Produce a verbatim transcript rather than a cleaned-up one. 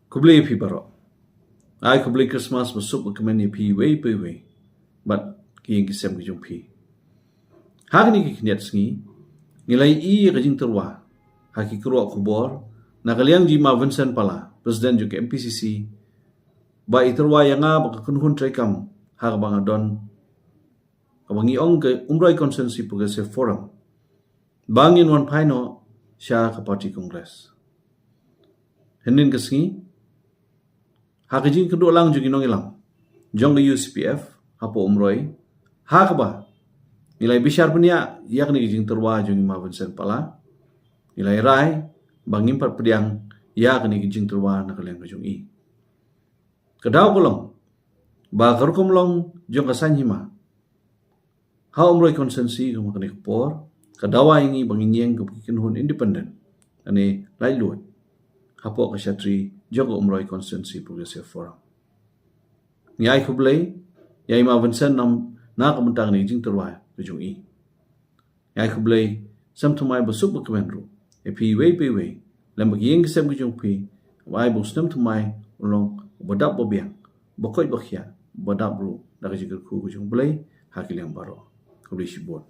Khublei ïa phi baroh. Ai khublei Christmas basuk bakmen ïa phi iwei pa iwei bad ki ïing ki sem ki jong phi. Ha kine ki khyndiat sngi ngi la ïohi ïa ka jingtyrwa ha ki kyrwoh khubor na ka liang jong i Ma Vincent Pala, President jong ka M P C C, ba i tyrwa ïa nga bad ka kynhun treikam ha kaba nga don, kaba ngi ong ka Umroi Constituency Progressive Forum, ba ngin wan phai noh sha ka party Congress. Hynnin ka sngi, ha ka jingkynduh lang jong ki nongïalam jong ka U C P F hapoh Umroi, ha kaba ngi la ïa bishar bniah ïa kane ka jingtyrwa jong i Ma Vincent Pala, ngi la ïa rai ba ngim pat pdiang ïa kane ka jingtyrwa na ka liang ka jong i. Ka daw ka long ba ka rukom long jong ka saiñ hima ha Umroi Constituency ka ma kane ka por ka dawa ïa ngi ba ngin ïeng ka kynhun independent, ane laitluid, hapoh ka shatri jong ka Umroi Constituency Progressive Forum. Ngi ai khublei ïa i Ma Vincent nam na ka bynta kane ka jingtyrwa ka jong i. Ngi ai khublei snem thymmai basuk bakmen ruh ïa phi iwei pa iwei lem bad ki ïing ki sem ki jong phi, ba ai ba u snem thymmai un long ba dap ba biang, ba koit ba khiah, ba dap ruh da ka jingkyrkhu ka jong U Blei ha ki liang baroh. Khublei shibun.